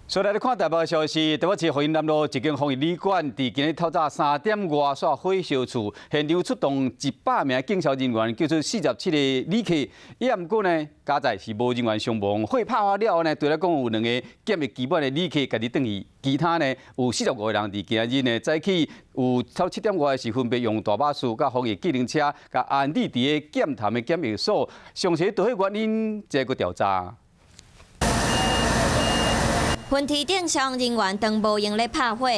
所以來看台北消息，台北市福興南路一間防疫旅館，佇今日透早3點外煞火燒厝，現場出動100名警消人員救出47個旅客。抑毋過呢，佳哉是無人員傷亡。火拍發了後呢，對來講有兩個檢疫期滿的旅客家己轉去，其他呢有45個人佇今日呢早起有超7點外時分別用大巴士佮防疫計程車，共安置佇个劍潭的檢疫所。詳細導火原因，這個調查。雲梯頂消防人員當無閒咧拍火。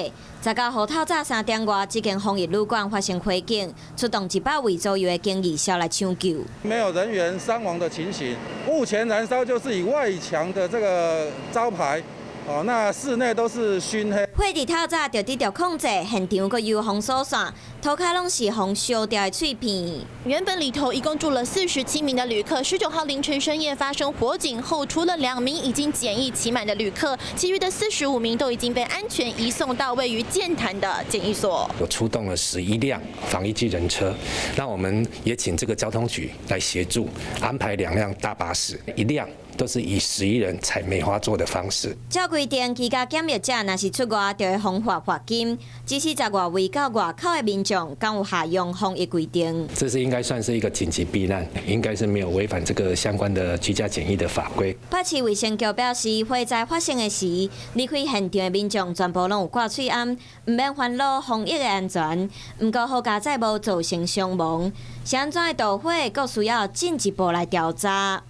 19號透早3點外，這間防疫旅館發生火警，出動100位左右的警義消來搶救。沒有人員傷亡的情形。目前燃燒就是以外牆的這個招牌，哦，那室內都是燻黑。火佇透早就得著控制，現場閣由封鎖線，塗跤攏是予燒掉的碎片。原本裡頭一共住了47名的旅客，19號凌晨深夜發生火警後，除了2名已經檢疫期滿的旅客，其餘的45名都已經被安全移送到位於劍潭的檢疫所。有出動了11輛防疫計程車，那我們也請這個交通局來協助安排2輛大巴士，一輛都是以11人採梅花座的方式。照規定，居家檢疫者若是出外，就會予罰罰金。只是在外圍到外口的民眾，敢有適用防疫規定？這是應該算是一個緊急避難，應該是沒有違反這個相關的居家檢疫的法規。北市衛生局表示，火災發生的時，離開現場的民眾全部攏有掛喙罨，毋免煩惱防疫的安全。毋過好佳哉無造成傷亡，是按怎會導火，閣需要進一步來調查。